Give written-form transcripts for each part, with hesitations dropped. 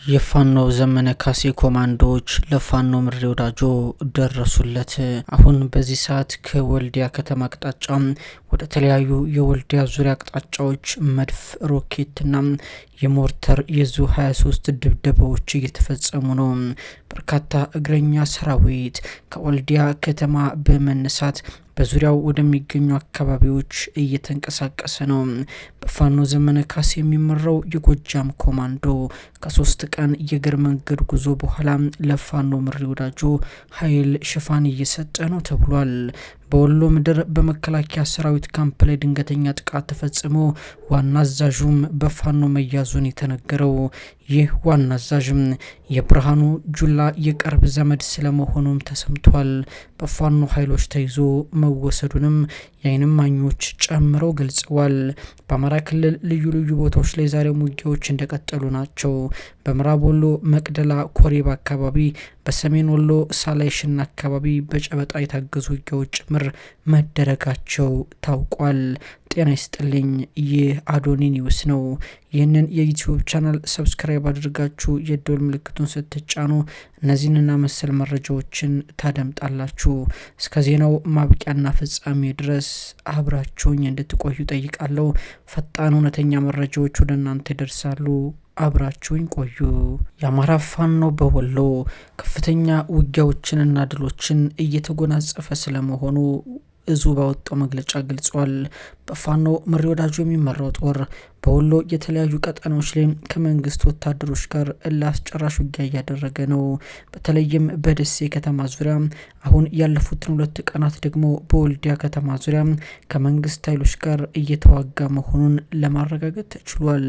የፋኖ ዘመነ ካሴ ኮማንዶዎች ለፋኖ ምሬ ወዳጆ ደረሱለት። አሁን በዚህ ሰዓት ከወልዲያ ከተማ አቅጣጫ ወደ ተለያዩ የወልዲያ ዙሪያ አቅጣጫዎች መድፍ፣ ሮኬትና የሞርተር የዙ 23 ድብደባዎች እየተፈጸሙ ነው። በርካታ እግረኛ ሰራዊት ከወልዲያ ከተማ በመነሳት በዙሪያው ወደሚገኙ አካባቢዎች እየተንቀሳቀሰ ነው። በፋኖ ዘመነ ካሴ የሚመራው የጎጃም ኮማንዶ ከ3 ቀን የእግር መንገድ ጉዞ በኋላ ለፋኖ ምሬ ወዳጆ ኃይል ሽፋን እየሰጠ ነው ተብሏል። በወሎ ምድር በመከላከያ ሰራዊት ካምፕ ላይ ድንገተኛ ጥቃት ተፈጽሞ ዋና አዛዡም በፋኖ መያዙን የተነገረው ይህ ዋና አዛዥም የብርሃኑ ጁላ የቅርብ ዘመድ ስለመሆኑም ተሰምቷል። በፋኖ ኃይሎች ተይዞ መወሰዱንም የዓይን እማኞች ጨምረው ገልጸዋል። በአማራ ክልል ልዩ ልዩ ቦታዎች ላይ ዛሬም ውጊያዎች እንደቀጠሉ ናቸው። በምዕራብ ወሎ መቅደላ ኮሬብ አካባቢ፣ በሰሜን ወሎ ሳላይሽና አካባቢ በጨበጣ የታገዙ ውጊያዎች ጭምር መደረጋቸው ታውቋል። ጤና ይስጥልኝ። ይህ አዶኒ ኒውስ ነው። ይህንን የዩቲዩብ channel subscribe አድርጋችሁ የደወል ምልክቱን ስትጫኑ እነዚህንና መሰል መረጃዎችን ታደምጣላችሁ። እስከ ዜናው ማብቂያና ፍጻሜ ድረስ አብራችሁኝ እንድትቆዩ ጠይቃለሁ። ፈጣን እውነተኛ መረጃዎች ወደ እናንተ ይደርሳሉ። አብራችሁኝ ቆዩ። የአማራ ፋኖ በወሎ ከፍተኛ ውጊያዎችንና ድሎችን እየተጎናጸፈ ስለመሆኑ እዙ ባወጣው መግለጫ ገልጿል። በፋኖ ምሬ ወዳጆ የሚመራው ጦር በወሎ የተለያዩ ቀጠናዎች ላይ ከመንግስት ወታደሮች ጋር እልህ አስጨራሽ ውጊያ እያደረገ ነው። በተለይም በደሴ ከተማ ዙሪያ፣ አሁን ያለፉትን 2 ቀናት ደግሞ በወልዲያ ከተማ ዙሪያ ከመንግስት ኃይሎች ጋር እየተዋጋ መሆኑን ለማረጋገጥ ተችሏል።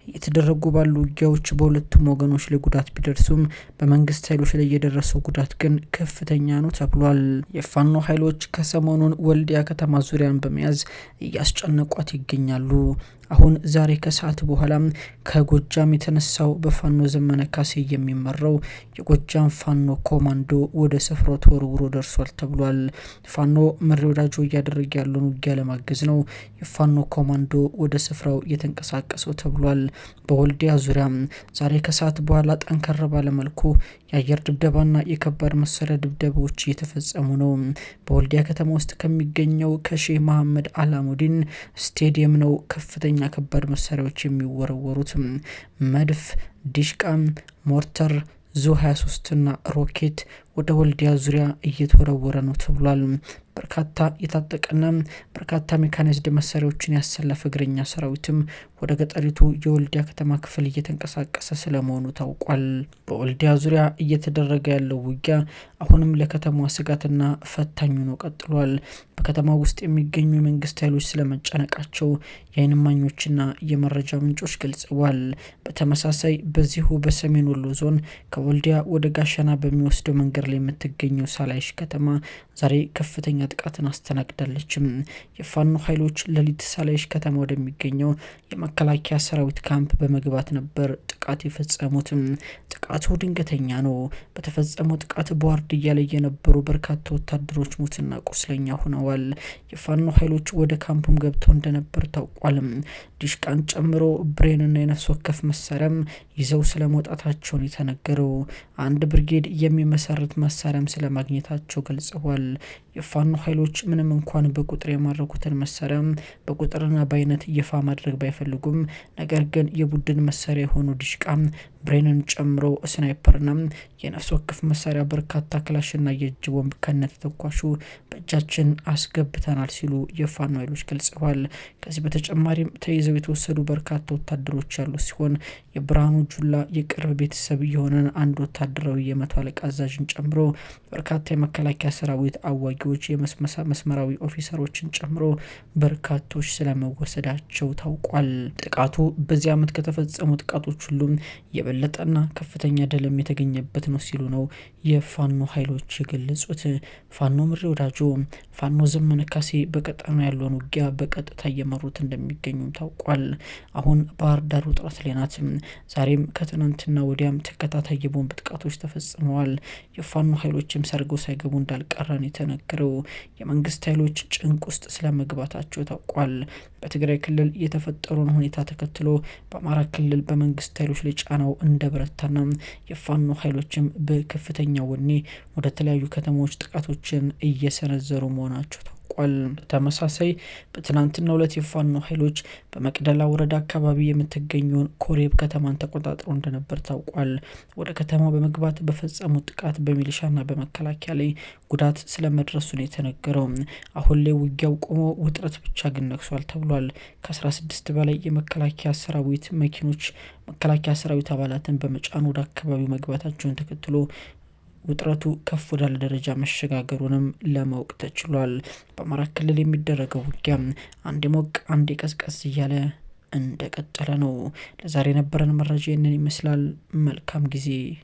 እየተደረጉ ባሉ ውጊያዎች በሁለቱም ወገኖች ላይ ጉዳት ቢደርሱም በመንግስት ኃይሎች ላይ የደረሰው ጉዳት ግን ከፍተኛ ነው ተብሏል። የፋኖ ኃይሎች ከሰሞኑን ወልዲያ ከተማ ዙሪያን በመያዝ እያስጨነቋት ይገኛሉ። አሁን ዛሬ ከሰዓት በኋላ ከጎጃም የተነሳው በፋኖ ዘመነ ካሴ የሚመራው የጎጃም ፋኖ ኮማንዶ ወደ ስፍራው ተወርውሮ ደርሷል ተብሏል። ፋኖ ምሬ ወዳጆ እያደረገ ያለውን ውጊያ ለማገዝ ነው የፋኖ ኮማንዶ ወደ ስፍራው የተንቀሳቀሰው ተብሏል። በወልዲያ ዙሪያ ዛሬ ከሰዓት በኋላ ጠንከር ባለ መልኩ የአየር ድብደባና የከባድ መሳሪያ ድብደባዎች እየተፈጸሙ ነው። በወልዲያ ከተማ ውስጥ ከሚገኘው ከሼህ መሐመድ አላሙዲን ስቴዲየም ነው ከፍተኛ ከባድ መሳሪያዎች የሚወረወሩት። መድፍ፣ ዲሽቃ፣ ሞርተር፣ ዙ 23 እና ሮኬት ወደ ወልዲያ ዙሪያ እየተወረወረ ነው ተብሏል። በርካታ የታጠቀና በርካታ ሜካናይዝድ መሳሪያዎችን ያሰለፈ እግረኛ ሰራዊትም ወደ ገጠሪቱ የወልዲያ ከተማ ክፍል እየተንቀሳቀሰ ስለመሆኑ ታውቋል። በወልዲያ ዙሪያ እየተደረገ ያለው ውጊያ አሁንም ለከተማዋ ስጋትና ፈታኝ ሆኖ ቀጥሏል። በከተማው ውስጥ የሚገኙ የመንግስት ኃይሎች ስለመጨነቃቸው የዓይን እማኞችና የመረጃ ምንጮች ገልጸዋል። በተመሳሳይ በዚሁ በሰሜን ወሎ ዞን ከወልዲያ ወደ ጋሸና በሚወስደው መንገድ ላይ የምትገኘው ሳላይሽ ከተማ ዛሬ ከፍተኛ ጥቃትን አስተናግዳለች። የፋኖ ኃይሎች ሌሊት ሳላይሽ ከተማ ወደሚገኘው የመከላከያ ሰራዊት ካምፕ በመግባት ነበር ጥቃት የፈጸሙት። ጥቃቱ ድንገተኛ ነው። በተፈጸመው ጥቃት በዋርድያ ላይ የነበሩ በርካታ ወታደሮች ሙትና ቁስለኛ ሆነዋል። የፋኖ ኃይሎች ወደ ካምፑም ገብተው እንደነበር ታውቋል። ዲሽቃን ጨምሮ ብሬንና የነፍስ ወከፍ መሳሪያም ይዘው ስለመውጣታቸውን የተነገረው፣ አንድ ብርጌድ የሚመሰርት መሳሪያም ስለማግኘታቸው ገልጸዋል። የፋኖ ኃይሎች ምንም እንኳን በቁጥር የማረኩትን መሳሪያ በቁጥርና በአይነት ይፋ ማድረግ ባይፈልጉም፣ ነገር ግን የቡድን መሳሪያ የሆኑ ዲሽቃ፣ ብሬንን ጨምሮ ስናይፐርና የነፍስ ወከፍ መሳሪያ፣ በርካታ ክላሽና የእጅ ቦምብ ከነተተኳሹ በእጃችን አስገብተናል ሲሉ የፋኖ ኃይሎች ገልጸዋል። ከዚህ በተጨማሪም ተይዘው የተወሰዱ በርካታ ወታደሮች ያሉ ሲሆን የብርሃኑ ጁላ የቅርብ ቤተሰብ የሆነን አንድ ወታደራዊ የመቶ አለቃ አዛዥን ጨምሮ በርካታ የመከላከያ ሰራዊት አዋጊዎች፣ የመስመራዊ ኦፊሰሮችን ጨምሮ በርካቶች ስለመወሰዳቸው ታውቋል። ጥቃቱ በዚህ ዓመት ከተፈጸሙ ጥቃቶች ሁሉም የበለጠና ከፍተኛ ድልም የተገኘበት ነው ሲሉ ነው የፋኖ ኃይሎች የገለጹት። ፋኖ ምሬ ወዳጆ፣ ፋኖ ዘመነ ካሴ በቀጠናው ያለውን ውጊያ በቀጥታ እየመሩት እንደሚገኙም ታውቋል። አሁን ባህር ዳር ውጥረት ላይ ናት። ዛሬም ከትናንትና ወዲያም ተከታታይ የቦምብ ጥቃቶች ተፈጽመዋል። የፋኖ ኃይሎችም ሰርገው ሳይገቡ እንዳልቀረን የተነገረው። የመንግስት ኃይሎች ጭንቅ ውስጥ ስለመግባታቸው ታውቋል። በትግራይ ክልል የተፈጠረውን ሁኔታ ተከትሎ በአማራ ክልል በመንግስት ኃይሎች ላይ ጫናው እንደበረታና የፋኖ ኃይሎችም በከፍተኛ ወኔ ወደ ተለያዩ ከተሞች ጥቃቶችን እየሰነዘሩ መሆናቸው ታውቋል። ተመሳሳይ በትናንትናው ዕለት የፋኖ ኃይሎች በመቅደላ ወረዳ አካባቢ የምትገኘውን ኮሬብ ከተማን ተቆጣጥሮ እንደነበር ታውቋል። ወደ ከተማው በመግባት በፈጸሙት ጥቃት በሚሊሻና በመከላከያ ላይ ጉዳት ስለመድረሱ ነው የተነገረው። አሁን ላይ ውጊያው ቆሞ ውጥረት ብቻ ግን ነግሷል ተብሏል። ከ16 በላይ የመከላከያ ሰራዊት መኪኖች መከላከያ ሰራዊት አባላትን በመጫን ወደ አካባቢው መግባታቸውን ተከትሎ ውጥረቱ ከፍ ወዳለ ደረጃ መሸጋገሩንም ለማወቅ ተችሏል። በአማራ ክልል የሚደረገው ውጊያ አንዴ ሞቅ አንዴ ቀዝቀዝ እያለ እንደቀጠለ ነው። ለዛሬ የነበረን መረጃ ይህንን ይመስላል። መልካም ጊዜ።